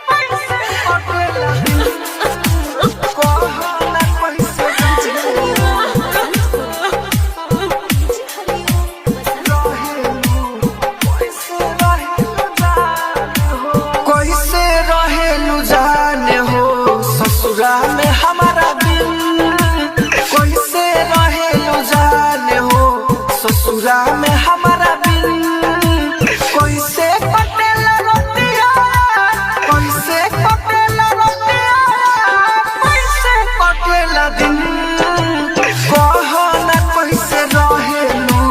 कैसे कटेला दिन कहना कैसे कैसे रहेलू जाने हो ससुरा में हमारा दिल। कैसे रहेलू जाने हो ससुरा में हमारा दिल। कैसे कटेला रतिया, कैसे कटेला रतिया, कैसे कटेला दिन कहना कैसे रहेलू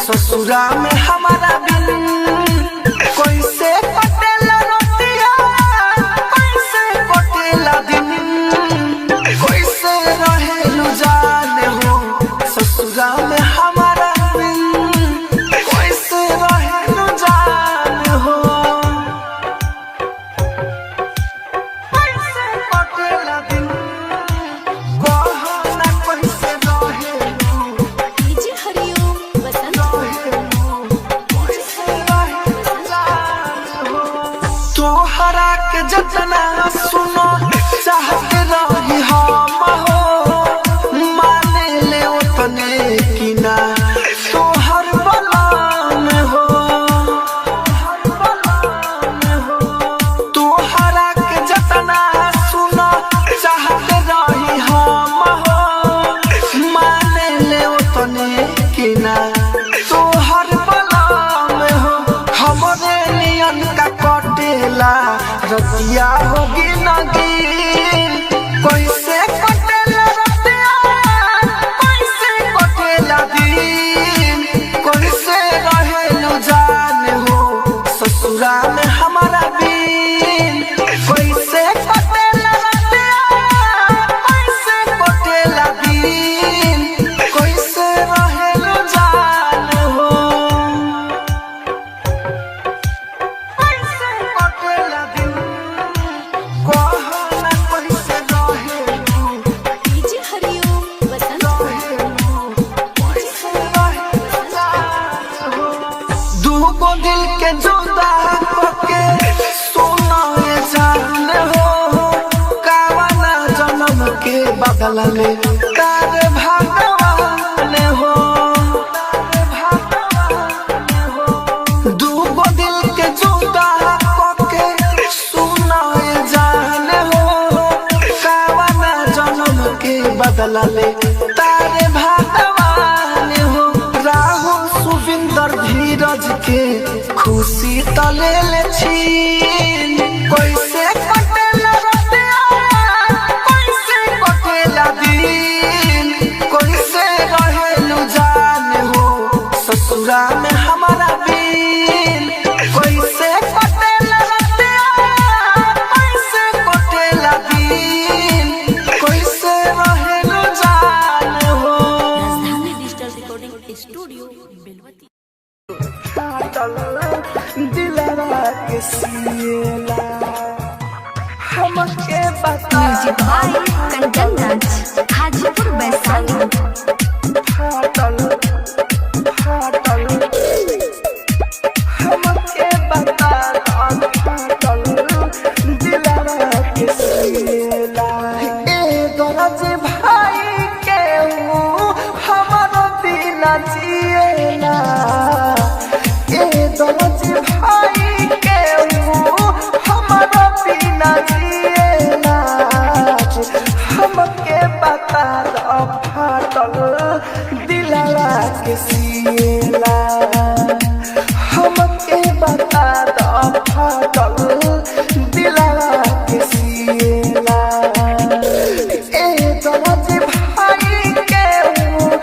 ससुरा में हमारा बिन। कैसे कटेला रतिया, कैसे कटेला दिन, कैसे रहेलू जाने हो ससुरा में हमारा बिन। कैसे रहेलू जाने हो, कैसे कटेला दिन कहना कैसे रहेलू डीजे हरिओम बसंत। तोहरा के जतना सुनो चाहते रही हम हो, माने ले उतने की ना तोहर बलाम हो। तोहरा के जतना सुनो चाहते रही हम हो, माने ले उतने की ना तोहर बलाम हो। हमरे नियन का कटेला रतिया होगी नगीन। कैसे कटेला रतिया, कैसे कटेला दिन, कैसे रहेलू जाने हो ससुरा में हमारा बिन। कैसे कटेला रतिया, कैसे कटेला दिन, कैसे रहेलू जाने हो, कैसे कटेला दिन कहना कैसे रहेलू डीजे हरिओम बसंत। दूगो दिल के जुदा होके सुना ये जान हो, कावना जन्म के बदला ले तारे भगवान हो। दूगो दिल के जुदा होके सुना ये जान हो, कावना जन्म के बदला ले तारे भगवान हो। राहुल सुविंदर धीरज के खुशी तले ले छीन। कैसे कटेला रतिया, कैसे कटेला दिन, कैसे रहेलू जाने हो ससुरा में हमारा बिन। कैसे कटेला रतिया, कैसे कटेला दिन, कैसे रहेलू जाने हो। Rajdhani digital recording studio Belwati. दिलवा के सिएला हमके बता। Music by Kanchan Raj, Hajipur Vaishali. फाटल फाटल हमके बता फाटल दिलवा के सिएला। ए दरज भाई के हूँ हमारो बिना जिएला। ए दरज भाई के हूँ हमारो बिना जिएला। हमके बता दो फाटल दिलवा के सिएला। हमके बता दो फाटल दिलवा के सिएला। ए दरज भाई के हूँ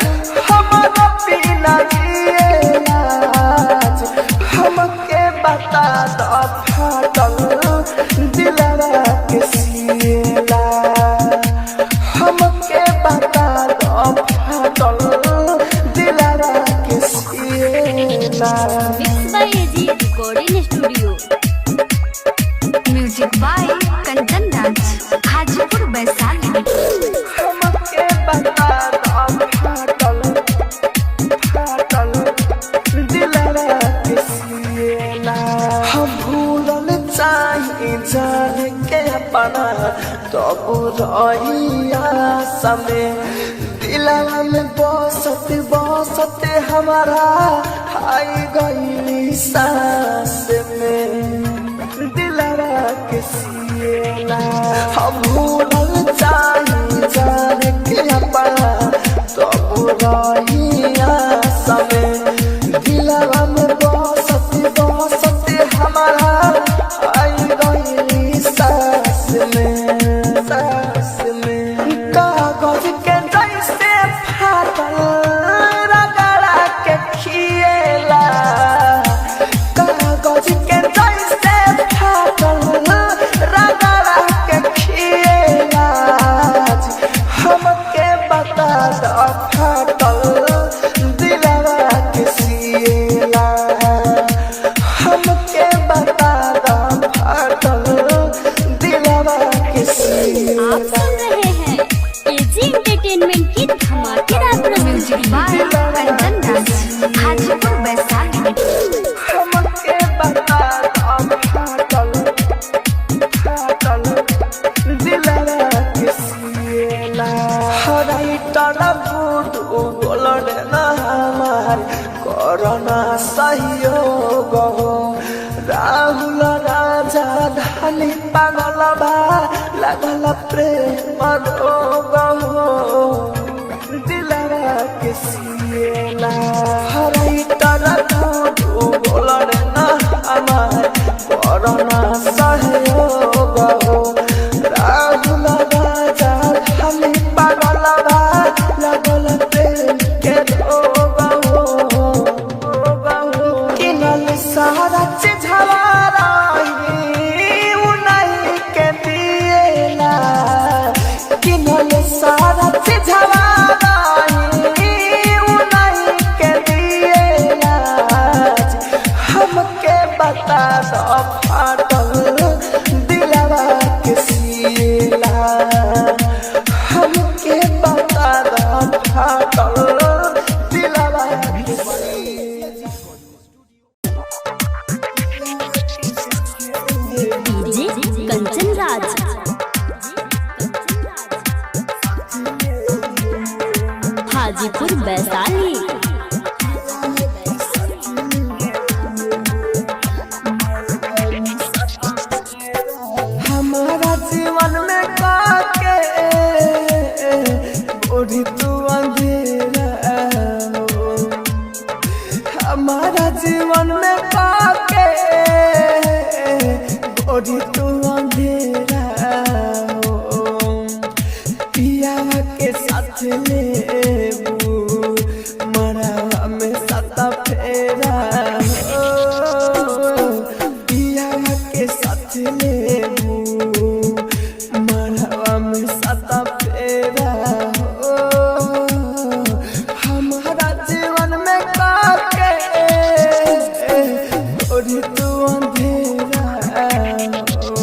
हमारा बिना जिएला। हमके बता दो फाटल दिलवा के सिएला। हमके बता दो फाटल दिलवा के सिएला। Mix by AG recording studio. Music by Kanchan Raj, Hajipur Vaishali. हमके बता दो फाटल फाटल दिलवा के सिएला। तब रहिया समय दिलवा में बसत बसत हमारा आई गईली सांस में दिलवा के सिएला। हम भूलल चाही जान के अपना तब रहिया समय दिलवा में बसत बसत हमारा आई गईली सांस में सांस में। कागज के जैसे फाटल रगड़ा के खिएला, कागज के जैसे फाटल रगड़ा के खिएला। हमके बता दो फाटल दिलवा के सिएला, हमके बता दो फाटल दिलवा के सिएला। आप सुन रहे हैं एजी एंटरटेनमेंट की धमाकेदार प्रस्तुति। Music by Kanchan Raj, Hajipur Vaishali. हमके बता दो फाटल फाटल दिलवा के सिएला। हराई टना फूट उगलन ना हमार करना सहयोग हो। राहुल राजा धानी पागल बा लगल प्रेम रोग हो। दिलवा के सिएला। हराई टना फूट उगलन ना हमार करना सहयोग हो। राहुल राजा धानी पागल बा लगल प्रेम के रोग हो। किनल सारा चिझवा रही उन्हीं के दिएला, किनल सारा चिझवा रही उन्हीं के दिएला। हमके बता दो फाटल दिलवा के सिएला, हमके बता दो फाटल दिलवा के सिएला। डीजे कंचन राज, हाजीपुर वैशाली। हमारा जीवन में काके बूढ़ी तू अंधेरा हो। हमारा जीवन में काके बूढ़ी तू अंधेरा हो। पियावा के साथ लेबू मरावा में साता फेरा हो। पियावा के साथ लेबू मरावा में साता फेरा हो। हमारा जीवन में काके तोरी तू अंधेरा हो।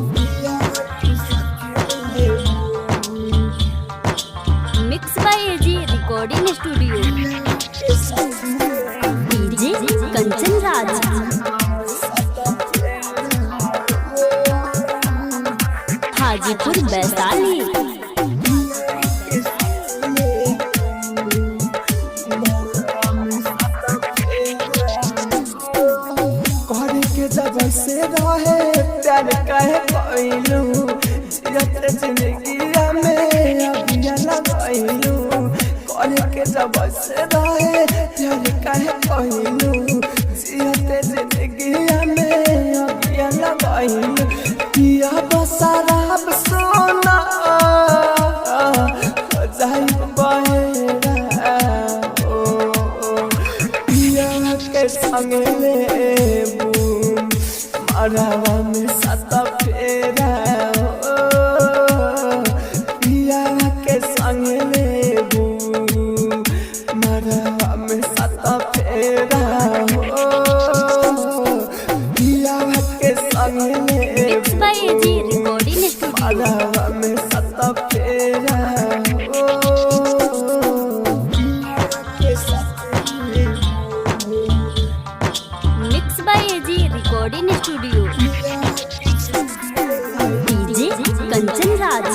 पियावा के साथ लेबू mix by AG recording studio. DJ Kanchan Raj, Hajipur Vaishali. करे के जब से रहे प्यार कहे कोइलू जियत जिंदगिया में अबिया लगैलू। करे के जब से रहे प्यार कहे कोइलू जियत जिंदगिया में अबिया लगैलू। पिया बसराब सोना हो जाई बहेरा ओ। पिया के संग लेबू मरवा में सत फेरा हो। पिया के संग लेबू मरवा में सत फेरा हो। पिया के संग mix by AG लेबू रिकॉर्डिंग स्टूडियो। मरवा में सत फेरा हो। पिया के संग लेबू mix by AG recording studio. DJ राज,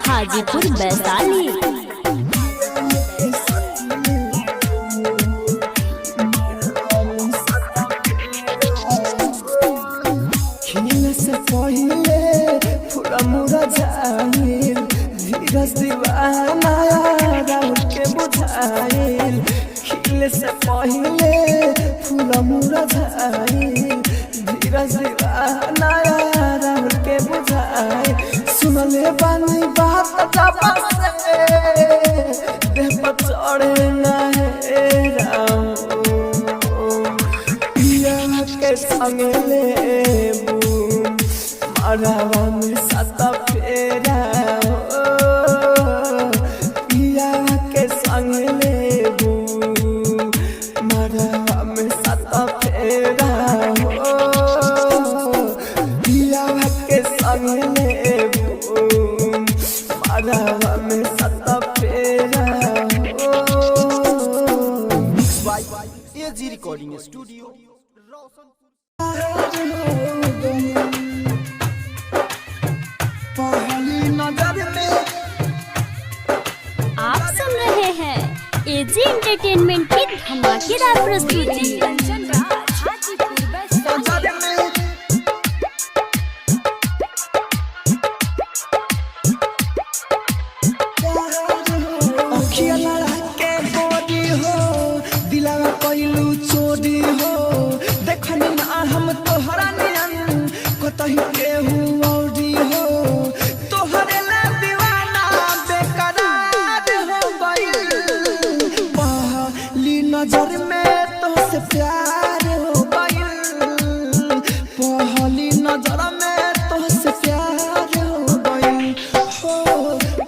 हाजीपुर वैशाली। खेल से पहिले पूरा मुरा जाइल, धीरज दीवाना राहुल के बुझाइल। खेल से पहिले पूरा मुरा जाइल, धीरज दीवाना राहुल के बुझाइल। सुनले बानी बात जाबा से, देह पर चढ़े ना हे राम। पिया के संग लेबू मरवा में सत फेरा हो। पिया के संग लेबू मरवा में सत फेरा हो। पिया के संग लेबू मरवा में सत फेरा हो। Mix by AG recording studio Roshanpur. पहली नजर में आप सुन रहे हैं एजी एंटरटेनमेंट की धमाकेदार प्रस्तुति। कंचन राज, हाजीपुर वैशाली। नजर में अखिया लड़ा के बोरी हो, दिलावा कइलू चोरी हो। देखनी ना हम तोहरा नियन कतही केहू औरी हो। तोहरे ला दीवाना बेकरार हो गइल। पहली नजर में तोहसे प्यार हो गइल। पहली नजर में तोहसे प्यार हो गइल हो।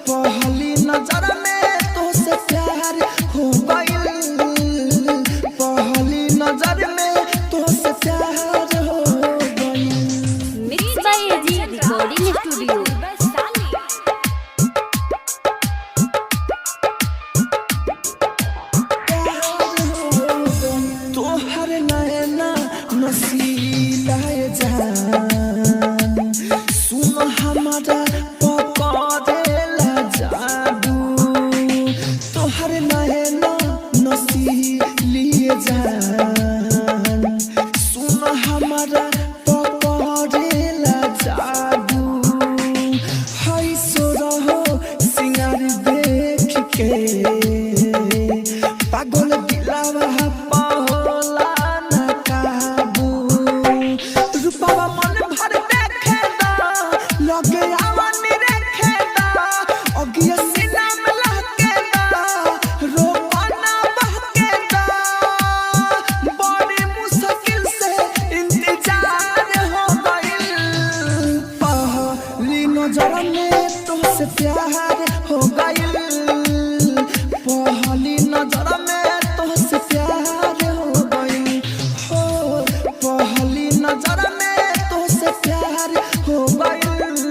पहली नजर में तोहसे प्यार हो गइल। पहली नजर में तोहसे प्यार हो गइल। Mix by AG recording studio. Vaishali. तोहर नैना नसीला जान, सुन हमारा पकड़ेला जादू। तोहर नैना नसीली जान, सुन हमारा पकड़ेला जादू। हाय सो रहो सिंगार देख के, पागल दिलावा पहोला न काबू। रूपावा मन भर देखे दा, लगे आवा निरेखे दा, अगिया सीना में लहके दा, रोपना बहके दा। बड़ी मुश्किल से इंतजार हो गइल। पहली नजर में तुमसे प्यार हो गइल। पहली नजर में तुमसे प्यार हो गइल हो। पहली नजर में तुमसे प्यार हो गइल।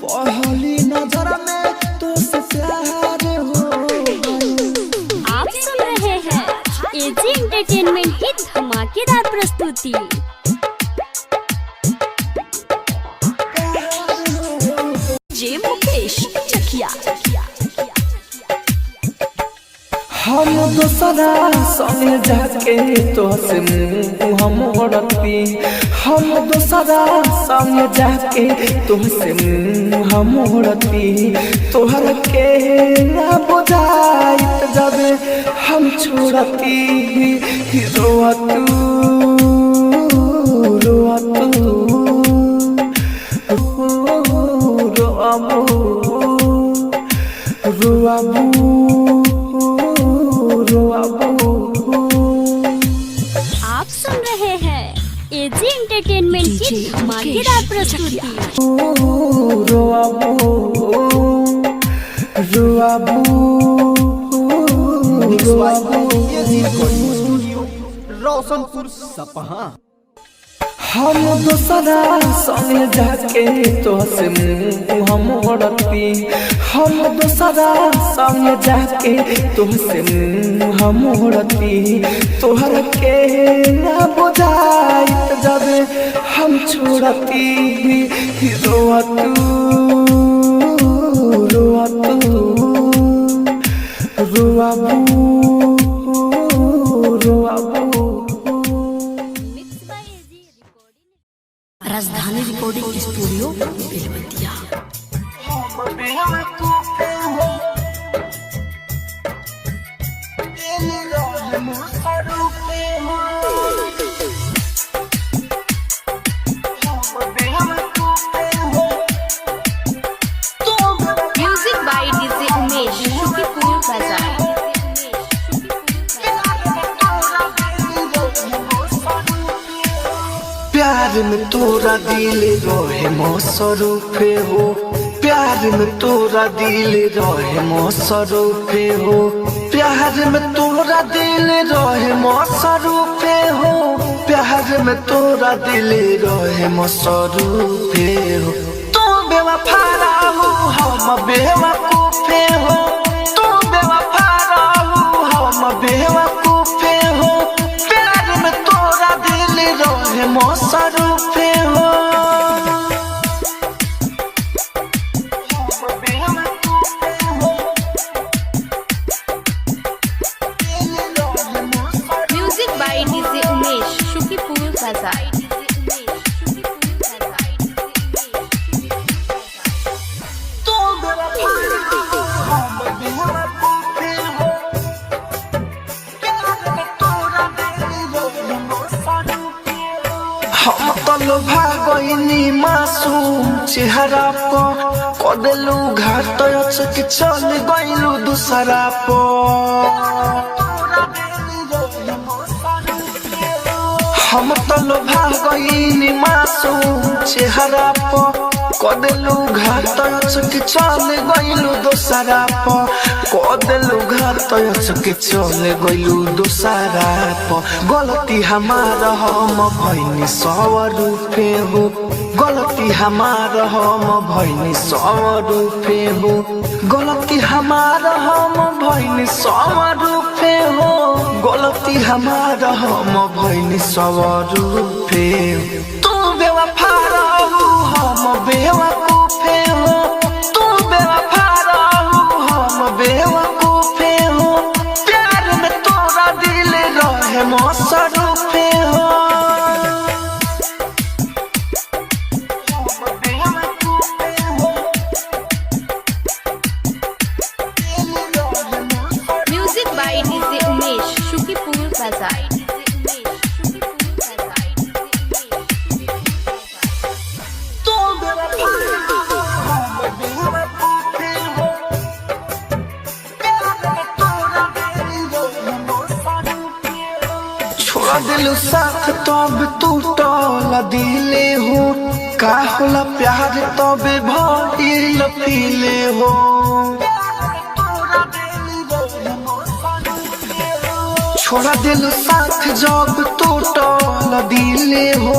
पहली नजर में तुमसे प्यार हो गइल। आप सुन रहे हैं एजी एंटरटेनमेंट की धमाकेदार प्रस्तुति। जे मुकेश चकिया। हम दोसरा संग जाके तोहसे मुँह मोड़ती। हम दोसरा संग जाके तोहसे मुँह मोड़ती। तोहर के ना बुझाइत जब हम छोड़ती। रोआ तू, रोआ तू, रोआबू, रोआबू, रोआबू। आप सुन रहे हैं एजी एंटरटेनमेंट की धमाकेदार प्रस्तुति। रोआबू, रोआबू, mix by रोआबू। AG recording studio Roshanpur Sapaha. हम दोसरा संगे जाके तोहसे मुँह हम मोड़ती। हम दोसरा संगे जाके तोहसे मुँह हम मोड़ती। तोहर के ना बुझाइत जब हम छोड़ती। रोआ तू, रोआ तू, रोआ बू, रोआ बू। Mix by AG recording. Rajdhani recording studio Belwatiya. Music by DJ Umesh Shukipur Bazar. प्यार में तोरा दिल रहे मसरूफे हो। प्यार में तोरा दिल रहे मसरूफे हो। प्यार में तोरा दिल रहे मसरूफे हो। प्यार में तोरा दिल रहे मसरूफे हो। तू बेवफा रहू हम बेवकूफे हो। तू बेवफा रहू हम बेवकूफे हो। प्यार में तोरा दिल रहे मसरूफे हो। Music by DJ Umesh Shukipur Bazar. तू बेवफा रहू हम बेवकूफे हो। प्यार में तोरा दिल रहे मसरूफे हो। हम तो लोभा गईनी मासूम चेहरा पर कदेलू घाट अचक चल गईलू दूसरा पर। हम तो लोभा गईनी मासूम चेहरा पर कदेलू घाट अचक चल गईलू दूसरा पर। कदेलू घाट अचक चल गईलू दूसरा पर। गलती हमार हम भइनी सौ रूपे हो। गलती हमार हम भइनी सौ रूपे हो। गलती हमार हम भइनी सौ रूपे हो। गलती हमार हम भइनी सौ रूपे हो। तू बेवफा रहू हम बेवकूफे हो। तू बेवफा रहू हम बेवकूफे हो। प्यार में तोरा दिल रहे मसरूफे हो। Music by DJ Umesh Shukipur Bazar. तू बेवफा रहू हम बेवकूफे हो। प्यार में तोरा दिल रहे मसरूफे हो। छोड़ दिलु साथ तब टूटल दिले हो। का होला प्यार तब भइल पीले हो। छोड़ दिलु साथ जब टूटल दिले हो।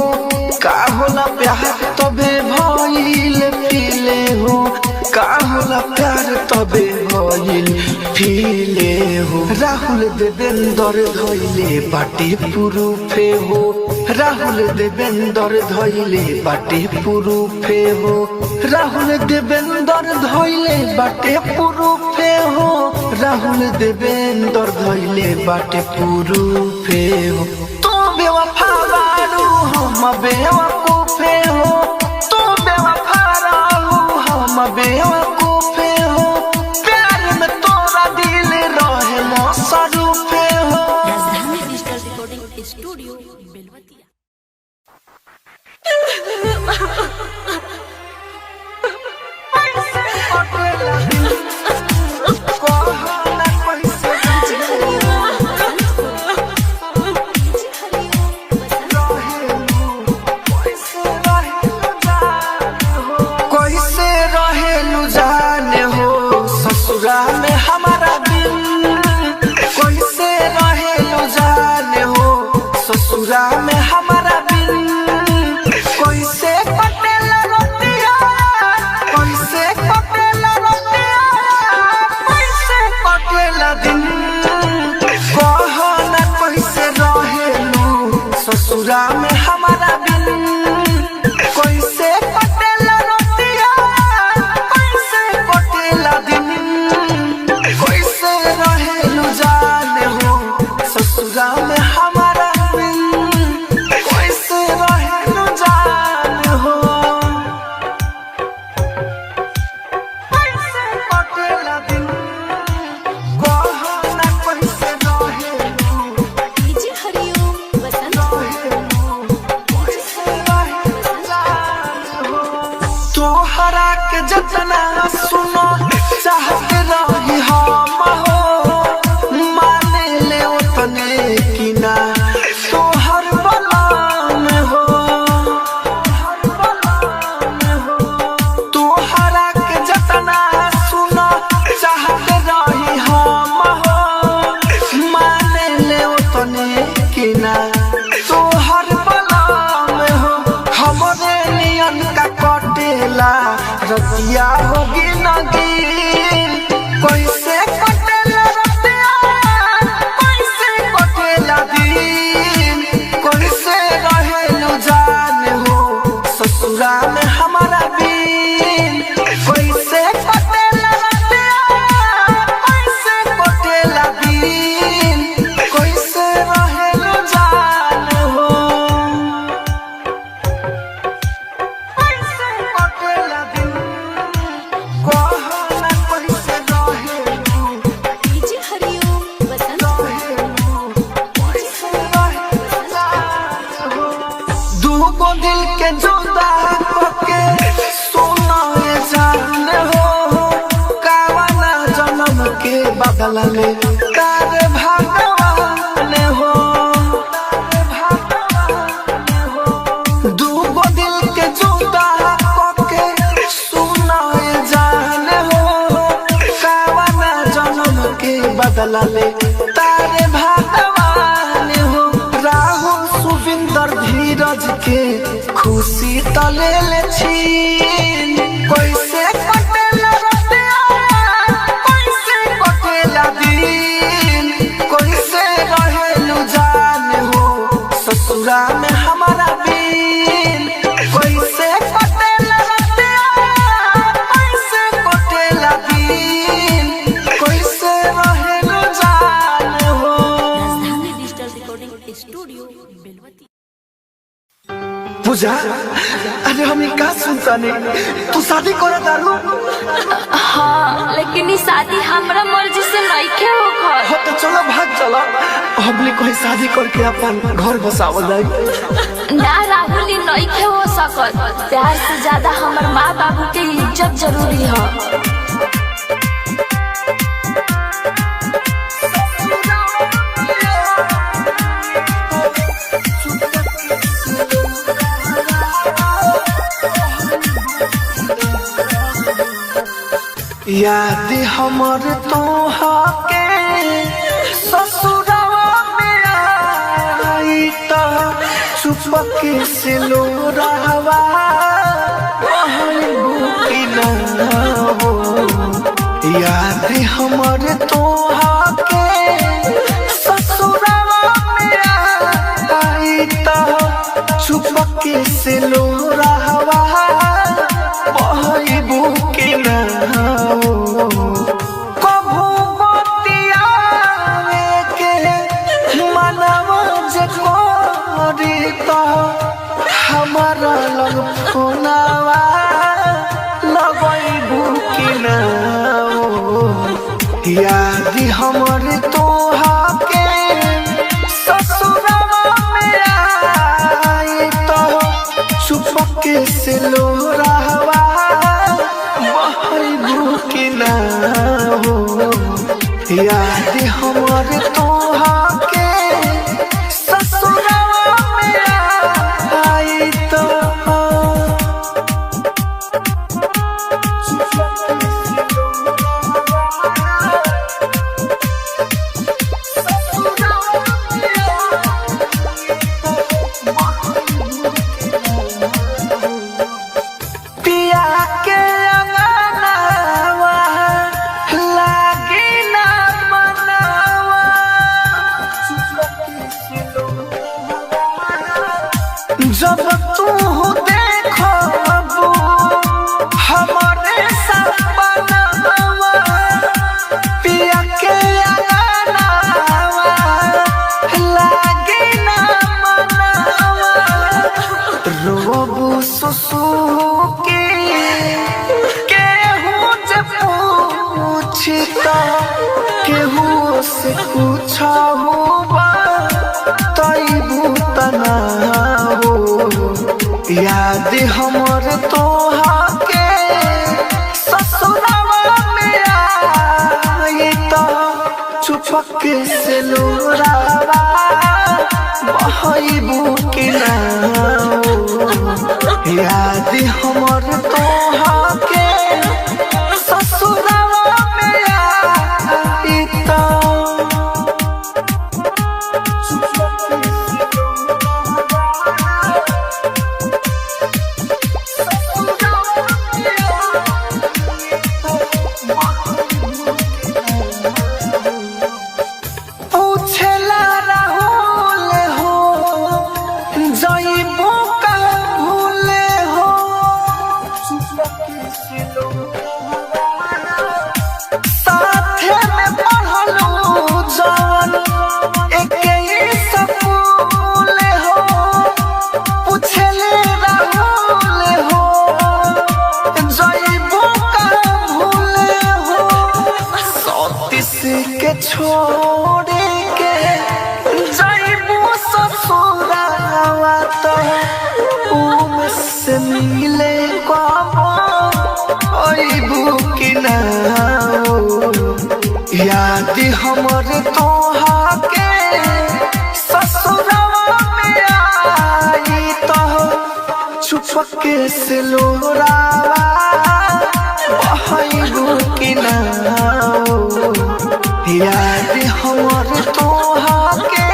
का होला प्यार तबे भइल पीले हो। का होला प्यार तबे भइल पीले हो। राहुल देवेंद्र धइले बाटे पुरुफे हो। राहुल देवेंद्र धइले बाटे पुरुफे हो। राहुल देवेंद्र धइले बाटे पुरुफे हो। राहुल देवेंद्र धइले बाटे पुरुफे हो। तू बेवफा बारू हम बेवकूफे हो। तू बेवफा रहू हम बेवकूफे हो। प्यार में तोरा दिल रहे मसरूफे हो। Rajdhani digital recording studio Belwatiya. कैसे रहेलू जाने हो ससुरा में हमारा दिल। कैसे रहेलू जाने हो ससुरा में हमारा दिल। कटेला दिन, कह ना कैसे रहेलू ससुरा में हमारा बिन। कैसे कटेला रतिया, कैसे कटेला दिन, कैसे रहेलू जाने हो ससुरा में हमारा बिन, कैसे रहेलू जाने हो। कैसे कटेला दिन, कह ना कैसे रहेलू, डीजे हरिओम बसंत। तोहरा के जतना सुनो चाहते रही हम हो, माने ले उतने की ना तोहर बलान हो। तोहरा के जतना सुनो चाहते रही हम हो, माने ले उतने की ना तोहर बलान हो। हमरे नियन का कटेला रतिया होगी नगीन, कैसे कटेला रतिया, कैसे कटेला दिन, कैसे रहेलू जान हो ससुरा में हमारा बिन। कैसे कटेला रतिया, कैसे कटेला दिन, कैसे रहेलू जान हो। कैसे कटेला दिन, कह ना कैसे रहेलू, डीजे हरिओम बसंत। दूगो दिल के जुदा होके सुना ये जान हो, कावना जन्म के बदला में तार भगवान हो। दूगो दिल के जुदा होके सुना ये जान हो, कावना जन्म के बदला में तारे भगवान हो। राहुल सुविंदर धीरज के खुशी तले ले छीन, कैसे कटेला रतिया, कैसे कटेला दिन, कैसे रहेलू जान हो ससुरा में हमारा बिन। कैसे कटेला रतिया, कैसे कटेला दिन, कैसे रहेलू जान हो। Rajdhani digital recording studio Belwati. Pooja, अरे हम का सुनता नहीं, तू शादी करे दारू? हाँ, लेकिन ई शादी हमरा मर्जी से नइखे होखल। हो तो चलो भाग चलो, हमने कोई शादी करके अपन घर बसावल जाए। ना राहुल, ई नइखे हो सकत। प्यार से ज्यादा हमर माँ बाबू के इज्जत जरूरी है। याद हमर तोहा के ससुरवा में आई त चुपके से लोरावा हो। याद हमर तोहा के ससुरवा में आई त चुपके से लोरावा बहबू के ना हो। कभू बतियावे के मनवा जे करी त हमारा लग फोनवा लगैबू कि ना हो। याद हमर तोहा के ससुरवा में आई त चुपके से लोरावा बहबू कि ना हो। याद हमर तोहा के ससुरवा में आई त पिया के अंगनावा लागे ना मा से कुछ हुआ तैबू तना हो। याद हमर तोहा के ससुरावा में आई तो चुपक से लोरावा बहबू कि ना हो। याद हमर तोहा के ससुरावा में आई तो पूछला राहुल हो जइबो का भूले हो। साथे में पढ़लू जवन एके ही स्कूल हो। पूछले राहुल हो जइबो का भूले हो। सतीश के छोड़ के जइबू ससुरावा तो उम से मिले कबो अइबू कि ना हो। याद हमर तोहा के ससुरावा में आई तो चुपक से लोरावा बहबू कि ना हो। याद हमर तोहा के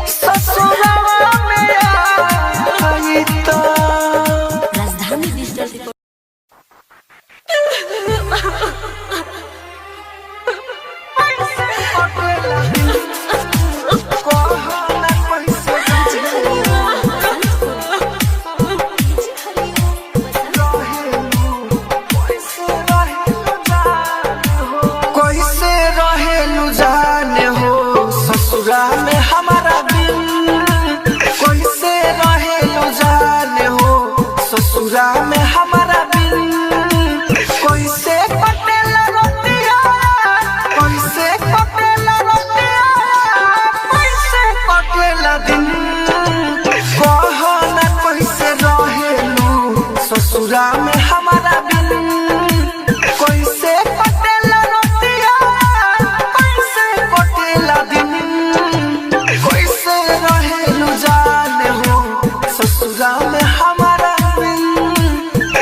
ससुरावा में आई तो Rajdhani digital record. कैसे रहेलू जाने हो ससुरा में हमारा बिन। कैसे रहेलू जाने हो ससुरा में हमारा बिन। कैसे कटेला रतिया, कैसे कटेला रतिया, कैसे कटेला दिन। कहना कैसे रहेलू ससुरा में हमारा बिन। कैसे कटेला रतिया, कैसे कटेला दिन। कैसे रहेलू जाने हो ससुरा में हमारा बिन।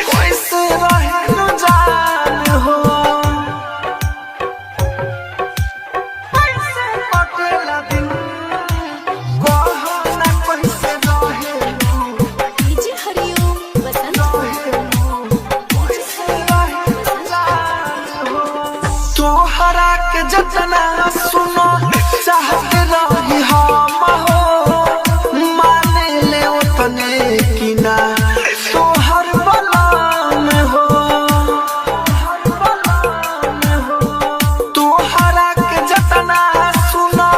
कैसे रहेलू जाने हो। कैसे कटेला दिन, कहना कैसे रहेलू। डीजे हरिओम बसंत। तोहरा के जतना सुनो चाहते रही हम हो, माने ले उतने की ना तोहर बलाम हो। तोहरा के जतना सुनो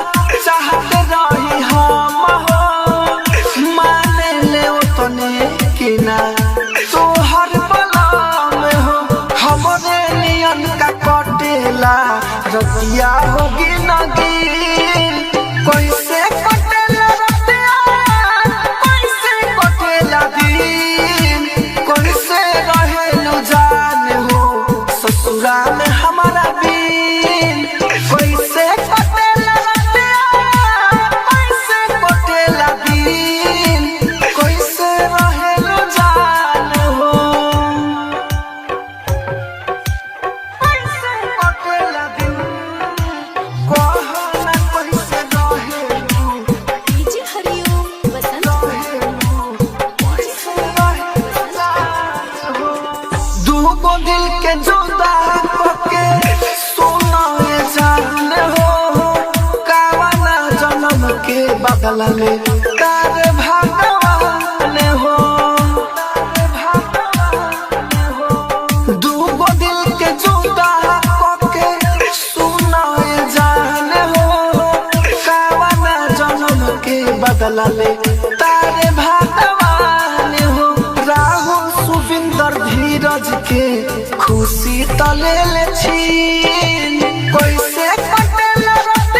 चाहते रही हम हो, माने ले उतने की ना तोहर बलाम हो। हमरे नियन का कटेला रतिया होगी नगीन। कैसे कटेला रतिया, कैसे कटेला दिन। कैसे रहेलू जान हो ससुरा में हमारा बिन। कैसे कटेला रतिया, कैसे कटेला दिन। कैसे रहेलू जान हो। कैसे कटेला दिन, कहना कैसे रहेलू। डीजे हरिओम बसंत। दूगो दिल के जुदा करके सोना ये जान हो। कावाना जन्म के बदला में तार भगवान हो। दूगो दिल के जुदा करके सोना ये जान हो। कावाना जन्म के बदला में तार भगवान हो। राहुल सुविंदर धीरज के खुशी तले ले छीन। कैसे कटेला रतिया,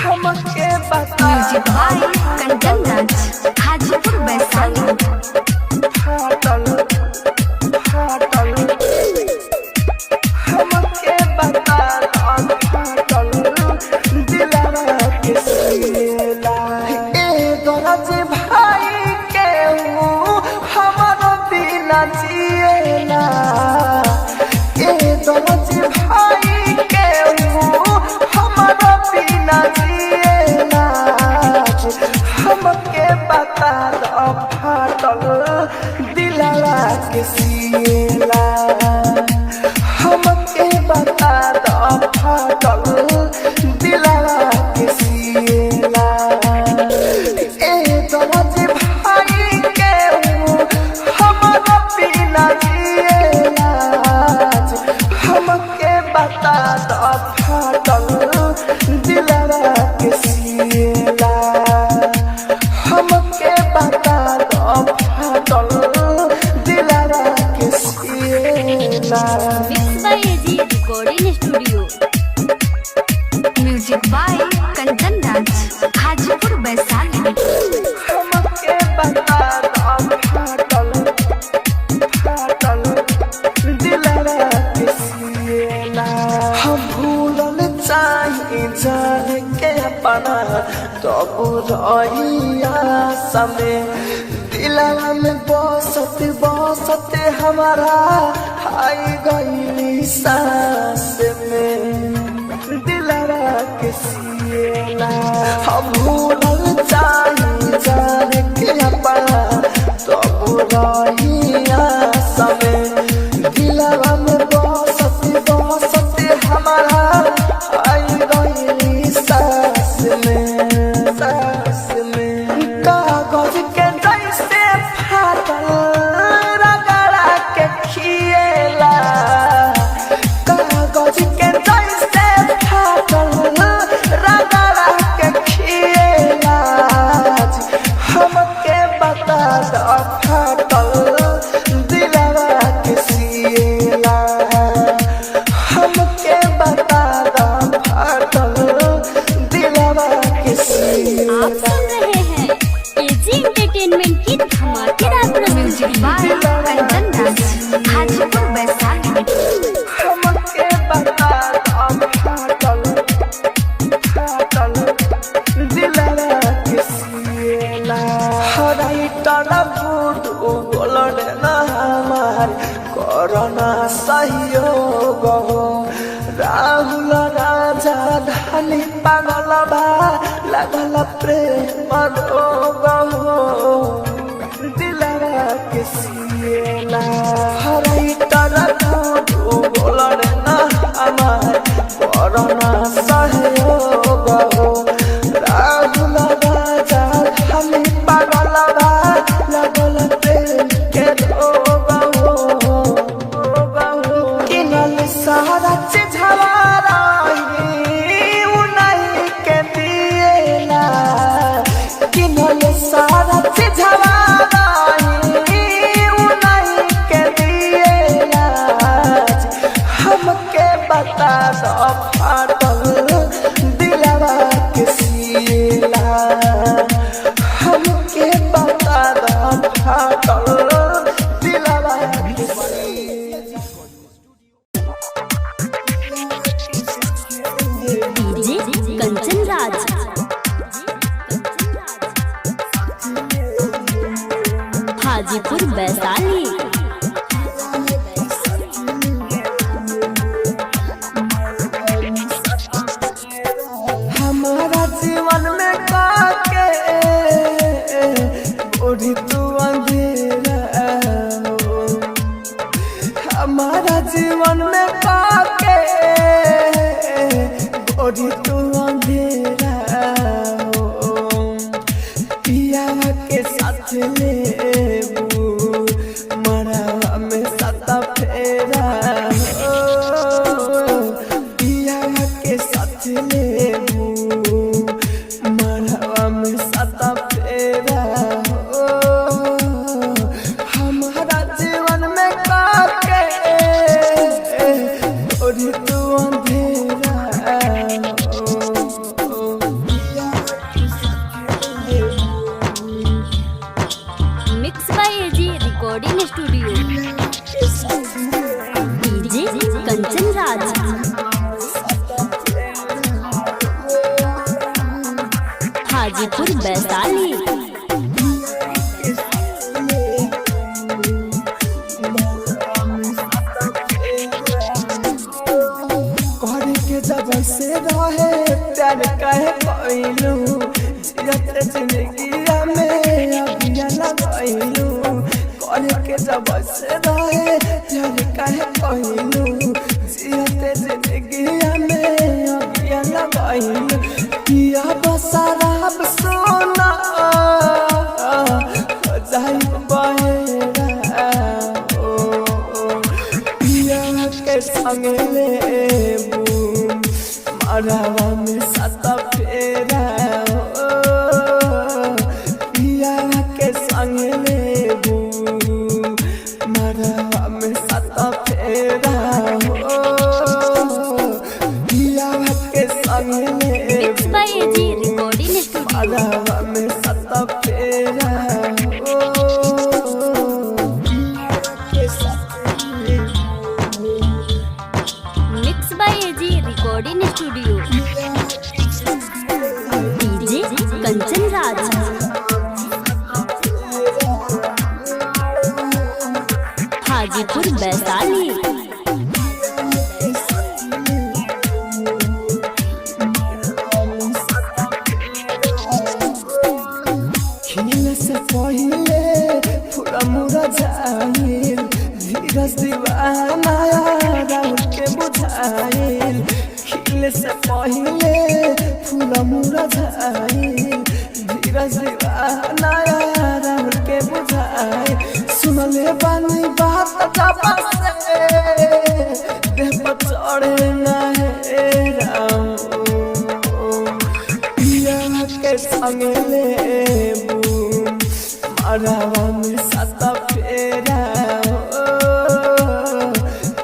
हमके बता म्यूजिक बाय कंचन राज, हाजीपुर वैशाली। फाटल फाटल हमके बता फाटल दिलवा के सिला। ए गरज भाई के हूँ हमारो बिना जिएला। ए दरज भाई के हूँ हमारो बिना जिएला। हमके बता दो फाटल दिलवा के सिएला। हमके बता दो फाटल दिलवा के सिएला। ए दरज भाई के हूँ हमारा बिना जिएला। हमके बता दो फाटल दिलवा के सिएला। हमके बता दो फाटल दिलवा के सिएला। Mix by AG recording studio. Music by Kanchan Raj, Hajipur Vaishali. हमके बता दो फाटल फाटल दिलवा के सिएला। हम भूलल चाही जान के अपना तब रहिया समय दिलवा में बसत बसत हमारा आई गईली सांस में दिलवा के सिएला। हम भूलल चाही जान के अपना तब रहिया समय दिलवा में बसत बसत हमारा आई गईली सांस में सांस में। कागज के जैसे फाटल रगड़ा के खिएला। कागज के जैसे फाटल रगड़ा के खिएला। हमके बता दो फाटल दिलवा के सिएला। हमके बता दो फाटल दिलवा के सिएला। आप सुन रहे हैं एजी एंटरटेनमेंट की धमाकेदार प्रस्तुति। Music by Kanchan Raj, Hajipur Vaishali. हमके बता दो फाटल फाटल दिलवा के सिएला। हराई टना फूट बोलने ना हमार करना सहयोग हो। राहुल राजा धानी पागल बा लगल प्रेम रोग हो। दिलवा के सिएला। हराई टना फूट बोलने ना हमार करना सहयोग हो। राहुल राजा धानी पागल बा लगल प्रेम के रोग हो। किनल सारा चिझवा रही उन्हीं के दिएला। किनल सारा चिझवा रही उन्हीं के दिएला। हमके बता दो फाटल दिलवा के सिएला। हमके बता दो फाटल दिलवा के सिएला। डीजे कंचन राज, हाजीपुर वैशाली। हमारा जीवन में काके ओढ़ी तू अंधेरा हो। हमारा जीवन में काके ओढ़ी तू अंधेरा हो। पिया के साथ लेबू हाजीपुर वैशाली। करे के जब से रहे प्यार काहे कइलू, जियत जिंदगी में अबिया लगइलू। करे के जब से रहे प्यार काहे कइलू, जियत जिंदगी में अबिया लगइलू। पिया बसराब सोना हो जाई बहेरा ओ, पिया के संग लेबू मरवा में सत फेरा ओ, पिया के संग लेबू मरवा में सत फेरा ओ, पिया के संग mix by AG लेबू रिकॉर्डिंग स्टूडियो। मरवा में सत फेरा ओ, पिया के संग लेबू। Mix by AG recording studio. DJ Kanchan Raj, Hajipur Vaishali. खिले से पहिले पूरा मुरा जाइल, धीरज दीवाना राहुल के बुझाइल। खिले से पहिले पूरा मुरा जाइल, धीरज दीवाना राहुल के बुझाइल। सुनले बानी बात जब से देह पर चढ़े ना है राम, पिया के संग लेबू मरवा में सत फेरा ओ,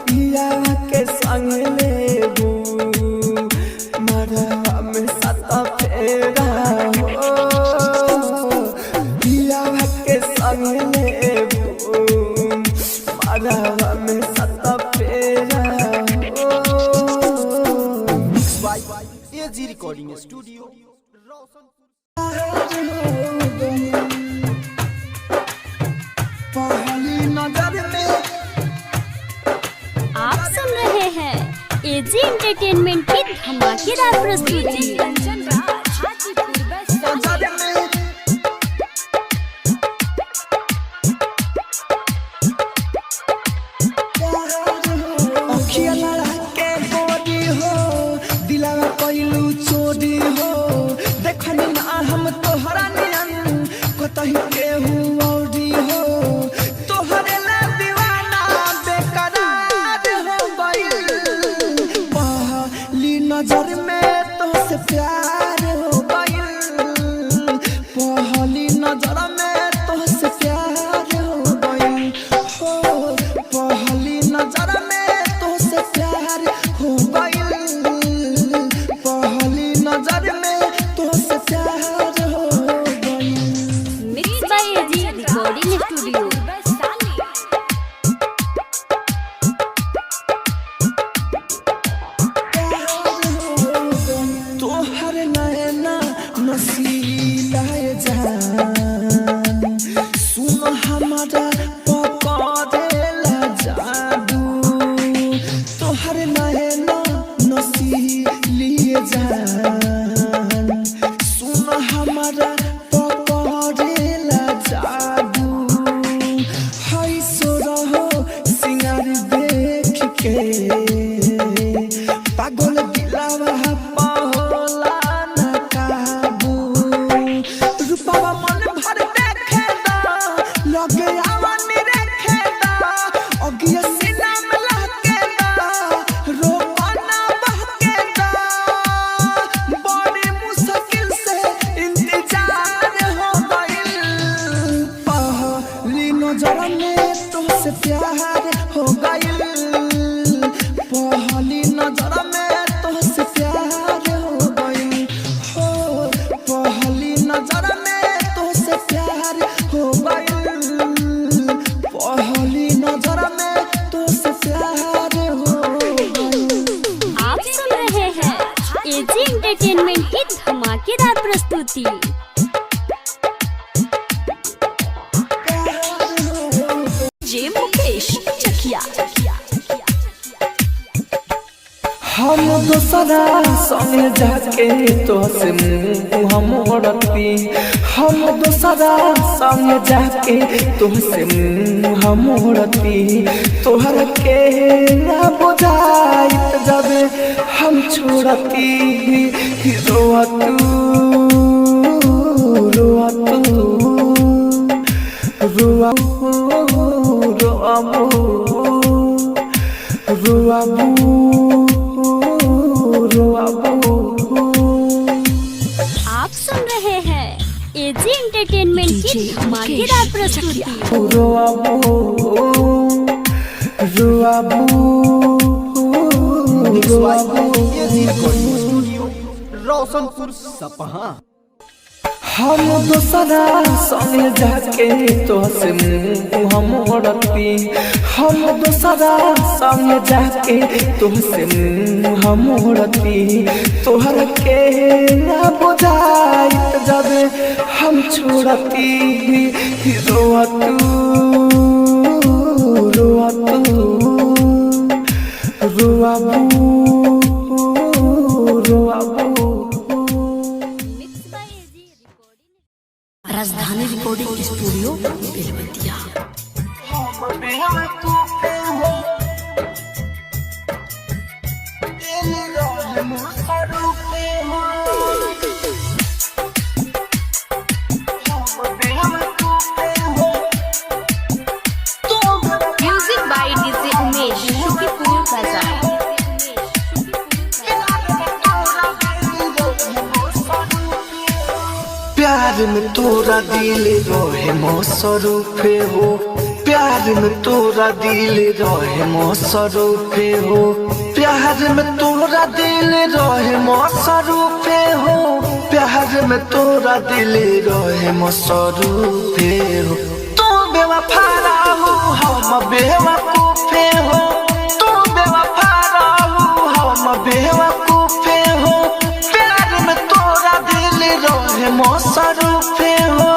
पिया के संग लेबू मरवा में सत फेरा ओ, पिया के संग लेबू मरवा में सत फेरा ओ। Mix by AG recording studio Roshanpur. पहली नजर में आप सुन रहे हैं एजी एंटरटेनमेंट की धमाकेदार प्रस्तुति। कंचन राज, हाजीपुर वैशाली। नजर में अखिया लड़ा के गोरी हो, दिलावा कइलू चोरी हो। देखनी ना हम तोहरा नियन कतही केहू औरी हो। तोहरे ला दीवाना बेकरार हो गइल, पहली नजर में तोहसे प्यार हो गइल। पहली नजर में तोहसे प्यार हो गइल हो, पहली नजर में तोहसे प्यार हो गइल। पहली नजर में तोहसे प्यार हो गइल। Mix by AG recording studio. Vaishali. तोहर नैना नसीला जान, सुन हमारा पकड़ेला जादू। तोहर नैना नसीली जान, सुन हमारा पकड़ेला जादू। हाय सो रहो सिंगार देख के पागल दिलावा पाहोला न काबू। रूपावा मन दोसरा संगे जाके तोहसे मुँह मोड़ती। हम दोसरा संगे जाके तोहसे मुँह मोड़ती। तोहर के ना बुझाइत जब हम छोड़ती। रोआ तू रोआ तू रोआ रोआबू रोआबू रोआबू। आप सुन रहे हैं एजी एंटरटेनमेंट की धमाकेदार प्रस्तुति। रोआबू रोआबू mix by रोआबू। AG recording studio Roshanpur Sapaha. हम दोसरा संगे जाके तोहसे मुँह मोड़ती। हम दोसरा संगे जाके तोहसे मुँह मोड़ती। तोहर के ना बुझाइत जब हम छोड़ती। रोआ तू रोआ तू रोआबू रोआबू। Mix by AG recording. Rajdhani recording studio Belwatiya. Music by DJ Umesh Shukipur बाजार। प्यार में तोरा दिल रहे मसरूफे हो। प्यार में तोरा दिल रहे मसरूफे हो। प्यार में तोरा दिल रहे मसरूफे हो। प्यार में तोरा दिल रहे मसरूफे हो। तू बेवफा रहू हम बेवकूफे हो। तू बेवफा रहू हम बेवकूफे हो। प्यार में तोरा दिल रहे मसरूफे हो।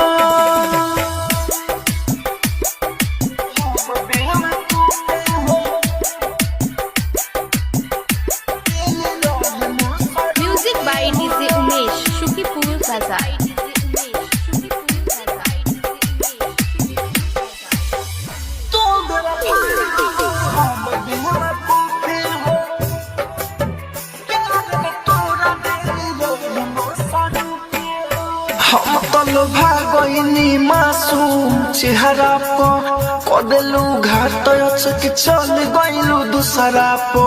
Music by DJ Umesh Shukipur बाजार। हम तो भागनी मासूम चेहरा पर कदेलू घात अचक चल गइलू दूसरा पर।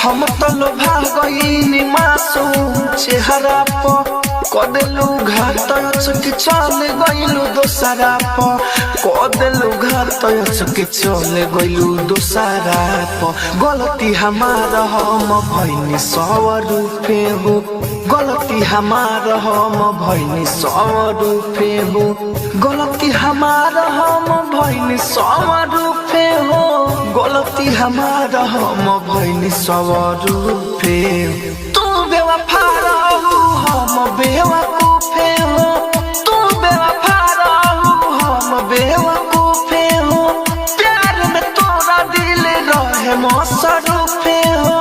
हम तो भागनी मासूम चेहरा पर कदेलू घात अचक चल गइलू दूसरा पर। कदेलू घात अचक चल गइलू दूसरा पर। गलती हमार हम भइनी सौ रूपे हो। गलती हमार हम भइनी सौ रूपे हो। गलती हमार हम भइनी सौ रूपे हो। गलती हमार हम भइनी सौ रूपे हो। तू बेवफा रहू हम बेवकूफे हो। तू बेवफा रहू हम बेवकूफे हो। प्यार में तोरा दिल रहे मसरूफे हो।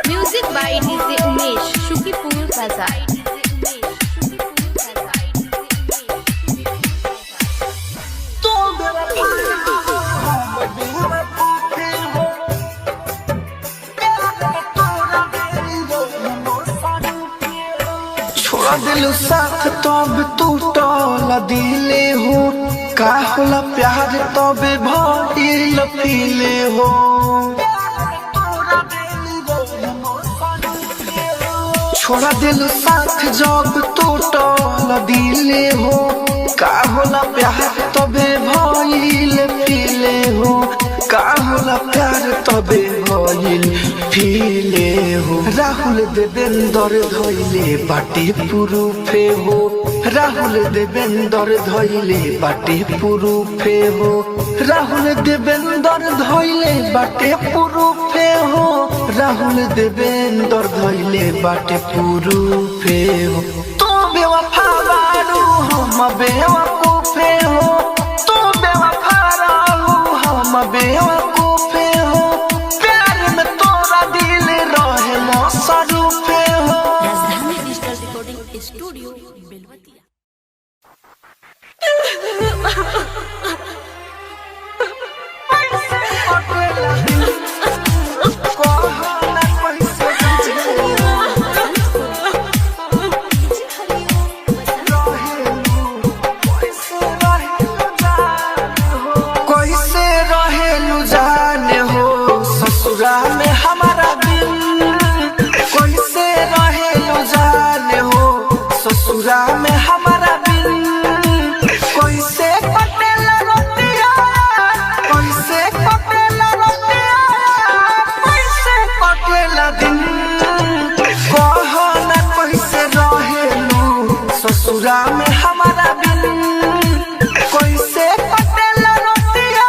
Music by DJ Umesh Shukipur बाजार। छोड़ दिलू साथ तब टूटल दिले हो। का होला प्यार तब भइल फीले हो। छोड़ दिलू साथ जब टूटल दिले हो। का होला प्यार तबे भइल फीले हो। का होला प्यार तबे भइल फीले हो। राहुल देवेंद्र धइले बाटे पुरुफे हो, राहुल देवेंद्र धइले बाटे पुरुफे हो, राहुल देवेंद्र धइले बाटे पुरुफे हो, राहुल देवेंद्र धइले बाटे पुरुफे हो। तू बेवफा बारू हम बेवकूफे हो, तू बेवफा रहू हम बेवकूफे हो, प्यार में तोरा दिल रहे मसरूफे हो। Rajdhani digital recording studio Belwatiya. कैसे रहेलू जाने हो ससुरा में हमारा दिल, कैसे रहेलू जाने हो ससुरा में हमारा दिल, कैसे कटेला रतिया, कैसे कटेला रतिया, कैसे कटेला दिन, कहना कैसे रहेलू ससुरा में हमारा बिन, कैसे कटेला रतिया,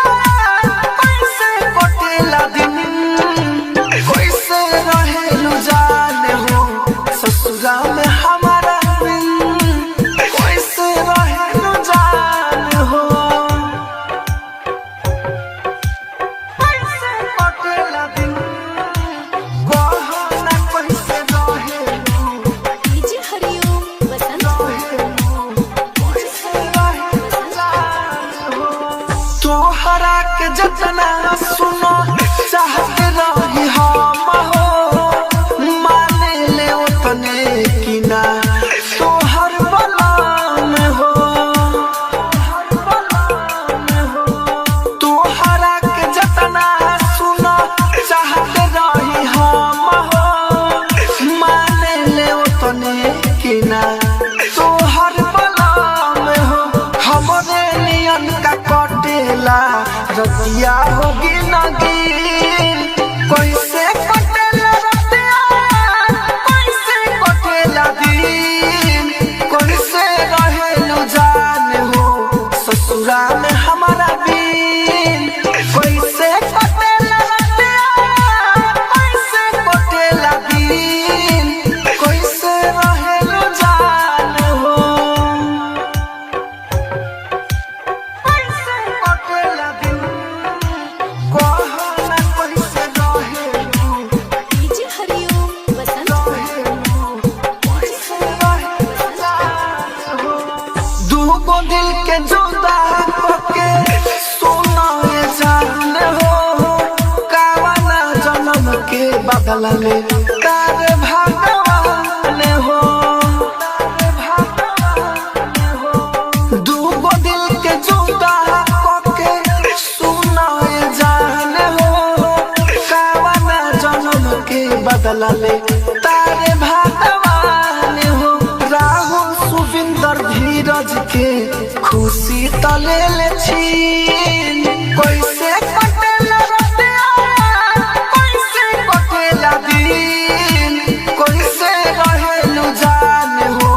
कैसे कटेला दिन, कैसे रहेलू जाने हो ससुरा में हमारा बिन, कैसे रहेलू जाने हो, कैसे कटेला दिन, कहना कैसे रहेलू डीजे हरिओम बसंत। तोहरा के जतना सुनो चाहते रही हम हो, माने ले उतने की ना तोहर बलाम हो, तोहरा के जतना सुनो चाहते रही हम हो, माने ले उतने की ना तोहर बलाम हो, हमरे नियन का कटेला रतिया होगी नगीन, कैसे कटेला रतिया, कैसे कटेला दिन, कैसे रहेलू जान हो ससुरा में हमारा बिन, कैसे कटेला रतिया, कैसे कटेला दिन, कैसे रहेलू जान हो, कैसे कटेला दिन, कहना कैसे रहेलू डीजे हरिओम बसंत। दूगो दिल के जुदा करके सोना ये जान हो, कावना जन्म के बदला में तार भगवान हो, दूगो दिल के जुदा करके सोना ये जान हो, कावना जन्म के बदला में तारे भगवान हो। राहुल सुविंदर धीरज के खुशी तले ले छीन, कैसे कटेला रतिया, कैसे कटेला दिन, कैसे रहेलू जान हो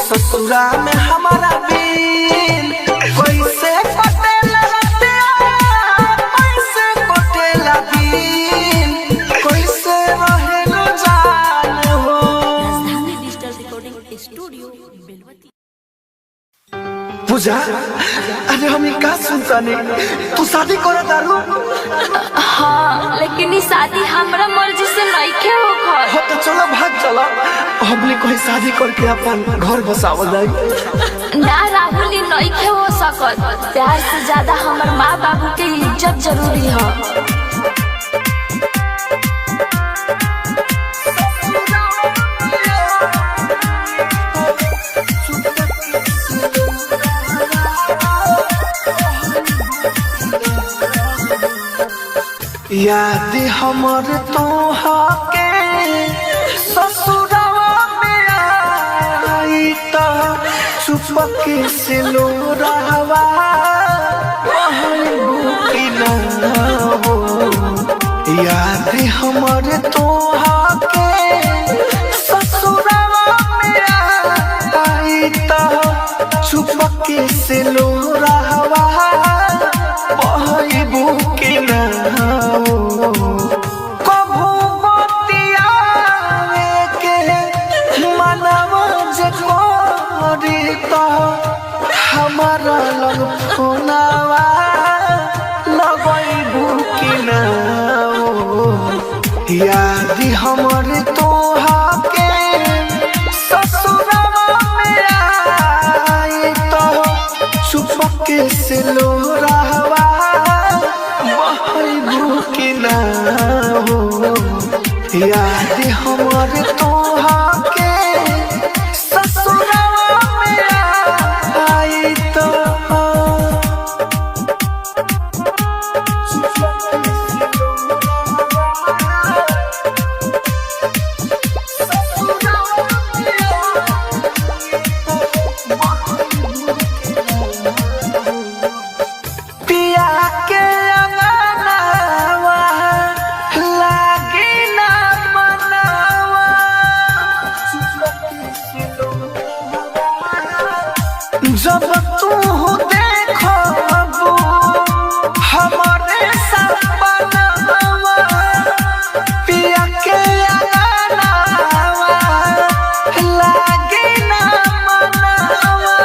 ससुरा में हमारा बिन, कैसे कटेला रतिया, कैसे कटेला दिन, कैसे रहेलू जान हो। Rajdhani digital recording studio Belwatiya. Pooja, अरे हम का सुनता नहीं, तू शादी कर दारू? हाँ, लेकिन ई शादी हमरा मर्जी से नइखे होखल। हो तो चलो भाग चलो, हमने कोई शादी करके अपन घर बसावल जाई। ना राहुल, ई नइखे हो सकत। प्यार से ज्यादा हमर माँ बाबू के इज्जत जरूरी है। याद हमर तोहा के ससुरवा में आई त चुपके से लोरावा की ना। हो। याद हमर तोहा के ससुरवा में आई त चुपके से लोरावा बहबू के ना हो। कभू बतियावे के मनवा जे करी त हमारा लग फोनवा लगैबू कि ना हो। याद हमर तोहा के ससुरवा में आई त चुपके से लोरावा बहबू कि ना हो। याद हमर तोहा के ससुरवा में आई त पिया के अंगनावा लागे ना मनावा। जब तू देखबू हमारे सपनावा, पिया के अंगनावा लागे ना मनावा।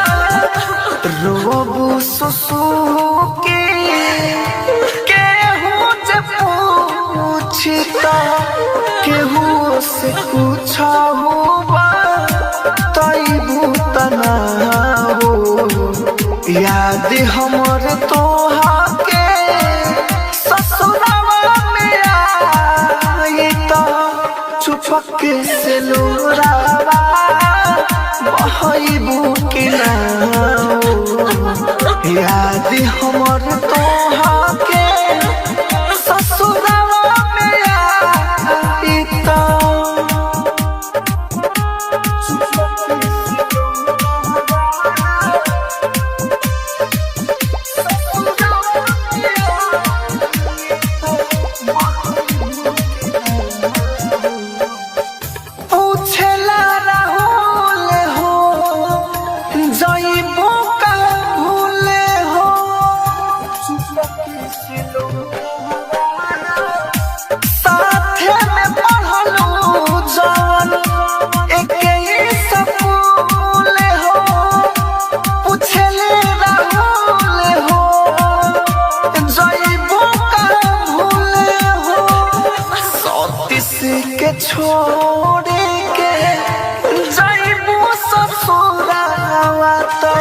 रोबू सुसु के केहू जे पूछता केहू से पूछहु तैबू तना हो। याद हमर तोहा के ससुरवा में आई त चुपके से लोरावा बहबू कि ना हो। याद हमर तोहा के ससुरवा में आई त पूछला राहुल हो जइबो का भूले हो। साथे में पढ़लू जवन एके ही स्कूल हो। पूछले राहुल हो जइबो का भूले हो। सतीश के छोड़ के जइबू ससुरावा त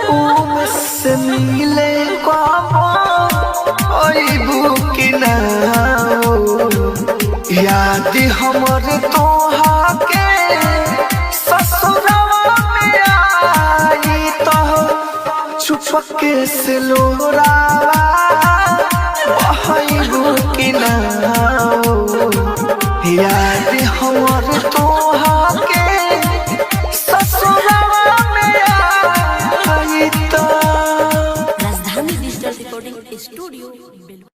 उम से मिले कबो अइबू कि ना हो। याद हमर तोहा के ससुरवा में आई त चुपके से लोरावा बहबू कि ना हो। याद हमर तोहा के ससुरवा में आई त Rajdhani digital recording studio Belwa.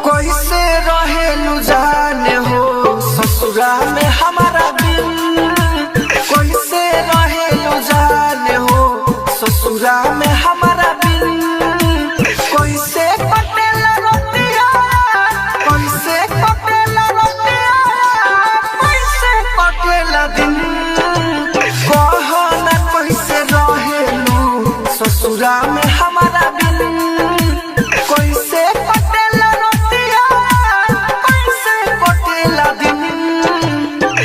कैसे रहेलू जाने हो ससुरा में हमारा दिल। कैसे रहेलू जाने हो ससुरा में हमारा दिल। कैसे कटेला रतिया, कैसे कटेला रतिया, कैसे कटेला दिन। कहना कैसे रहेलू ससुरा में हमारा दिल। कैसे कटेला रतिया, कैसे कटेला दिन।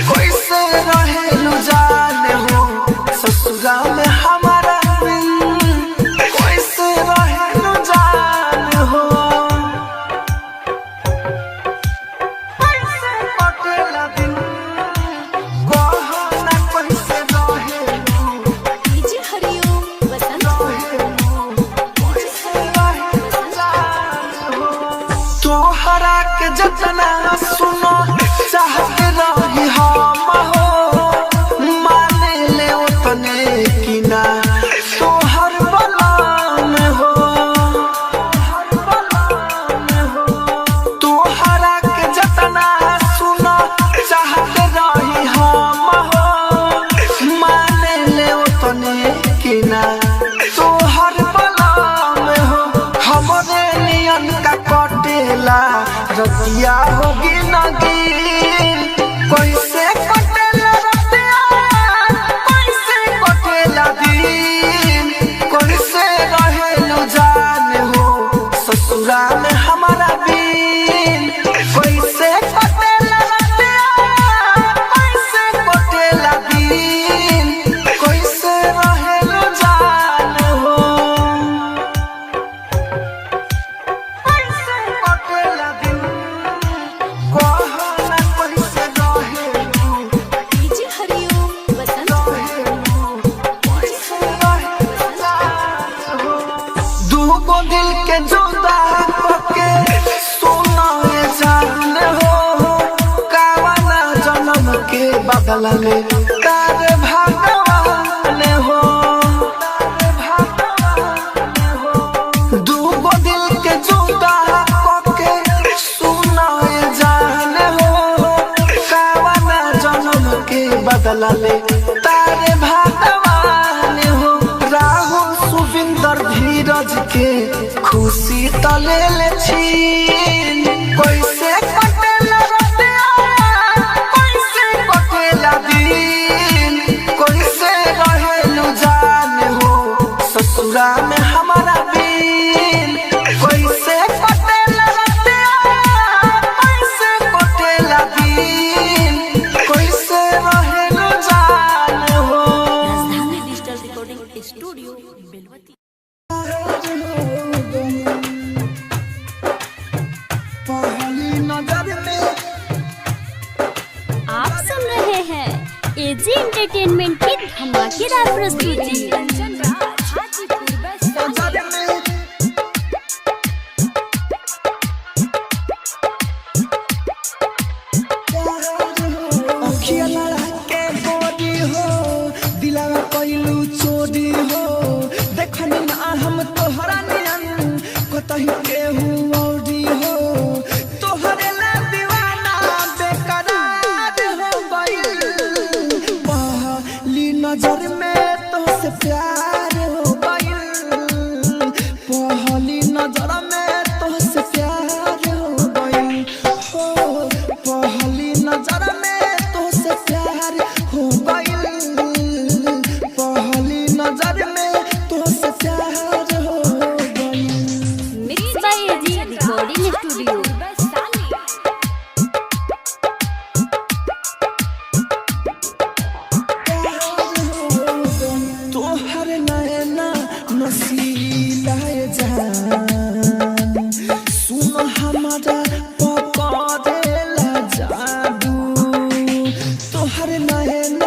कैसे रहेलू जाने हो ससुरा में हमारा दिल। कैसे रहेलू जाने हो कैसे कटेला दिन। कहना कैसे रहेलू डीजे हरिओम बसंत। रहेलू बदला ले तार भगवान हो। दूगो दिल के जुदा कके सुनाए जान हो, कावना जन्म के बदला ले तारे भगवान हो। राहुल सुविंदर धीरज के खुशी तले ले छीन, कैसे कटेला रतिया, कैसे कटेला दिन, कैसे रहेलु जान हो ससुरा में हमारा बिन। कैसे कटेला रतिया, कैसे कटेला दिन, कैसे रहेलु जान हो। Rajdhani digital recording studio Belwati. पहली नजर में आप सुन रहे हैं एजी एंटरटेनमेंट की धमाकेदार प्रस्तुति। कंचन राज, हाजीपुर, वैशाली। नजर में अखिया लड़ा के गोरी हो, दिलावा कइलू चोरी हो, देखनी ना हम तोहरा नियन कतही केहू औरी हो, तोहरे ला दीवाना बेकरार हो गइल। पहली नजर में तोहसे प्यार हो गइल, पहली नजर में तोहसे प्यार हो गइल हो, पहली नजर में तोहसे प्यार हो गइल, पहली नजर में तोहसे प्यार हो गइल। Mix by AG recording studio. Vaishali. तोहर नैना नसीला जान, सुन हमारा पकड़ेला जादू, तोहर नैना